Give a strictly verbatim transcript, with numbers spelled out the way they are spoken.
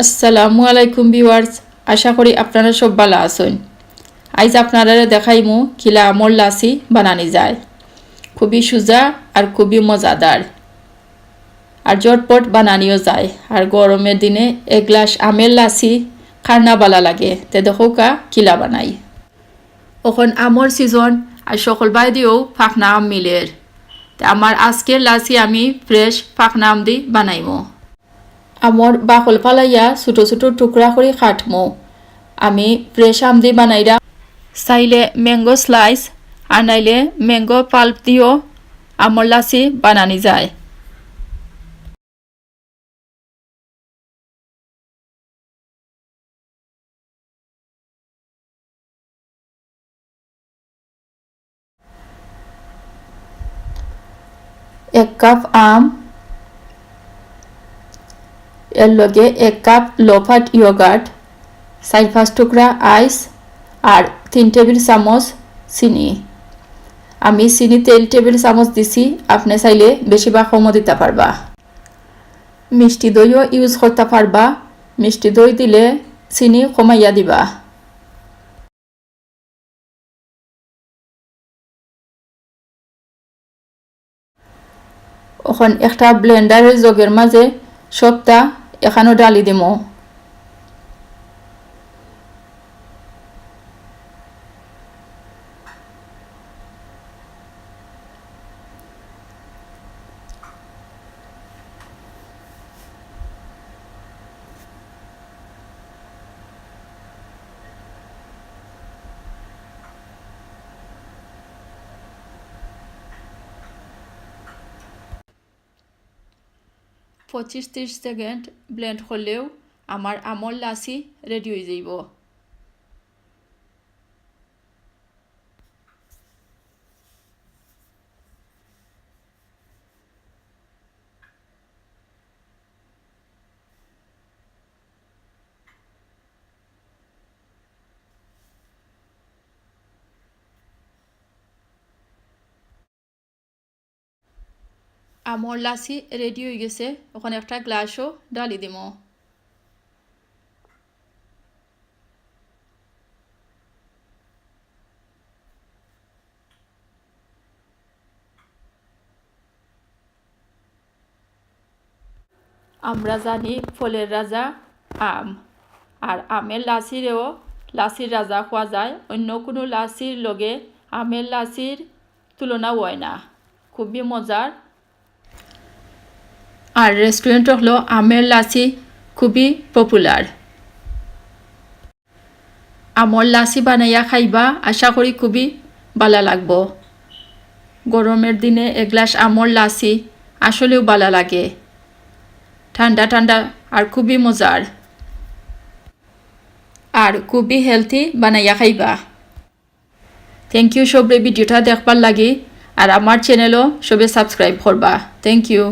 আসসালামু আলাইকুম viewers, আশা করি আপনারা সব ভালা আছইন। আইজ আপনারারে দেখাইমু কিলা আমর লাসি বানানি যায়। খুবই সুজা আর খুবই মজাদার, আর ঝটপট বানানিও যায়। আর গরমের দিনে এক গ্লাস আমের লাসি কার না ভালা লাগে, তে দেখউক্কা কিলা বানাই। অখন আমর season, আর সকল বায়দিও ফাকনা আম মিলের। তে আমার আজকের লাসি আমি fresh ফাকনা আম দি বানাইমু। আমর বাকল ফালাইয়া ছোট ছোট টুকরা করি কাটমু। আমি fresh আম দি বানাইরাম। চাইলে mango slice আর নাইলে mango pulp দিও আমর লাসি বানানি যায়। এক কাপ আম, এর লগে এক কাপ low fat yogurt, চাইর পাঁচ টুকরা ice আর তিন টেবিল চামচ চিনি। আমি চিনি তিন টেবিল চামচ দিছি, আপনে চাইলে বেশি বা কমও দিতা পারবা। মিষ্টি দইও use করতা পারবা, মিষ্টি দই দিলে চিনি কমাইয়া দিবা। অখন একটা blender-এর জগের মাঝে সবটা এখানো ঢালি দিমু। পঁচিশ ত্রিশ second blend করলেউ আমার আমর লাসি ready অইযাইবো। আমর লাসি ready অইগেছে, অখন একটা গ্লাসো ঢালি দিমু। আমরা জানি ফলের রাজা আম, আর আমের লাসিরেও লাসির রাজা কওয়া যায়। অইন্য কুনু লাসির লগে আমের লাসির তুলনা অয় না, খুবই মজার। আর restaurant অকলো আমের লাসি খুবই popular। আমর লাসি বানাইয়া খাইবা, আশা করি খুবই ভালা লাগবো। গরমের দিনে এক গ্লাস আমর লাসি আসলেউ ভালা লাগে, ঠান্ডা ঠান্ডা আর খুবই মজার, আর খুবই healthy বানাইয়া খাইবা। Thank you সবরে video-টা দেখবার লাগি, আর আমার channel-ও সবে subscribe করবা। Thank you।